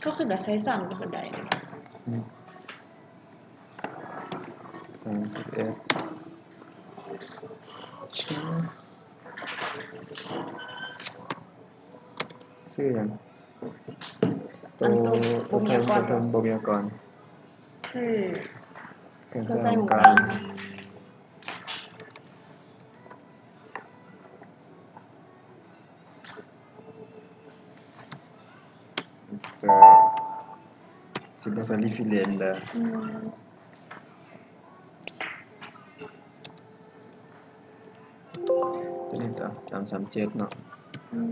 ກໍຄືວ່າໃຊ້ຊ້ຳກໍໄດ້. ອືມ ສາມສິບເອັດ ຊື່ຫຍັງ? ໂຕ ອັນໂຕ ໂຕ ບໍ່ມີອາກອນ ບໍ່ມີອາກອນ. ຊື່ ເຄື່ອງໃຊ້ຂອງການ ກໍຊິບໍ່ໃສ່ reference ເດີ. ອືມ ຕົວນີ້ຕໍ່ ສາມສາມເຈັດເນາະ. ອືມ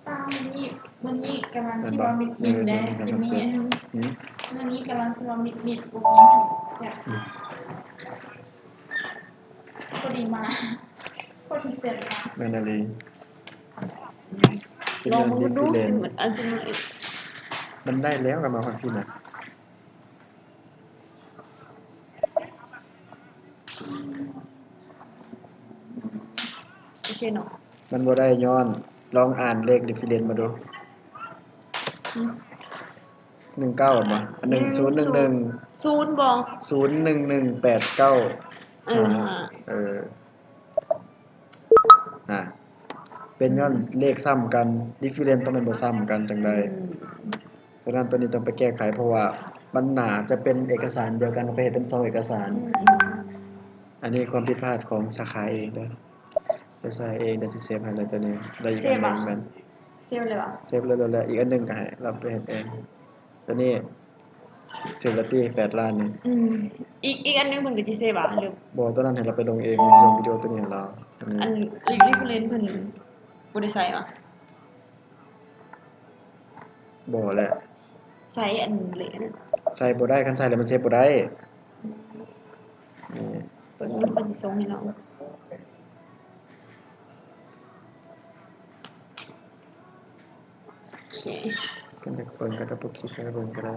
ຕາມມື້ນີ້ ມື້ນີ້ກຳລັງຊິວ່າມິດໆເດ້ ຈິມມີອັນໜຶ່ງ ມື້ນີ້ກຳລັງຊິວ່າມິດໆ ບໍ່ມີ ອືມ ພໍດີມາ ພໍດີເຊັນມາ ແມ່ນອີ່ຫຼີ. ອືມ ລອງເບິ່ງດູ reference ຊິ ອັນຊິ ມັນໄດ້ແລ້ວ ກໍມາຮອດພີ້ນະ. ໂອເຄເນາະ ມັນບໍ່ໄດ້ຍ້ອນ ລອງອ່ານເລກ reference ມາດູ. ອືມ ໜຶ່ງເກົ້າ ແມ່ນບໍ່? ອັນໜຶ່ງສູນໜຶ່ງໜຶ່ງ ສູນບໍ່? ສູນໜຶ່ງໜຶ່ງແປດເກົ້າ ເອີ ຫ້າ ເອີ ນະ ເປັນຍ້ອນເລກຊ້ຳກັນ reference ຕ້ອງແມ່ນບໍ່ຊ້ຳກັນຈັ່ງໃດ. ອືມ ສະນັ້ນ ໂຕນີ້ຕ້ອງໄປແກ້ໄຂ ເພາະວ່າມັນໜ້າຈະເປັນເອກະສານດຽວກັນ ເຮົາໄປເຮັດເປັນສອງເອກະສານ. ອືມ ອັນນີ້ຄວາມຜິດພາດຂອງສາຂາເອງເດີ ໄປໃສ່ເອງ ດຽວຊິເຊບໃຫ້ເລີຍ. ໂຕນີ້ໄດ້ອີກອັນໜຶ່ງແມ່ນ ເຊບເລີຍຫວາ? ເຊບເລີຍ ແລ້ວອີກອັນໜຶ່ງກໍໃຫ້ລາວໄປເຮັດເອງ. ໂຕນີ້ຖືກແລ້ວຕິ ແປດລ້ານນີ້. ອືມ ອີກ ອີກອັນໜຶ່ງເພິ່ນກໍຊິເຊບຫວາ ຫຼືບໍ່? ໂຕນັ້ນໃຫ້ລາວໄປລົງເອງ ຊິສົ່ງວິດີໂອໂຕນີ້ໃຫ້ລາວ. ອັນ reference ເພິ່ນບໍ່ໄດ້ໃສ່ຫວາ? ບໍ່ແຫຼະ ໃສ່ອັນເລກນັ້ນ ໃສ່ບໍ່ໄດ້ ຄັນໃສ່ແລ້ວມັນເຊບບໍ່ໄດ້. ອືມ ນີ້ ເບິ່ງເພິ່ນຊິສົ່ງໃຫ້ເຮົາ. ໂອເຄ ຄັນຢາກເບິ່ງກໍ double click ໃຫ້ເບິ່ງກໍໄດ້.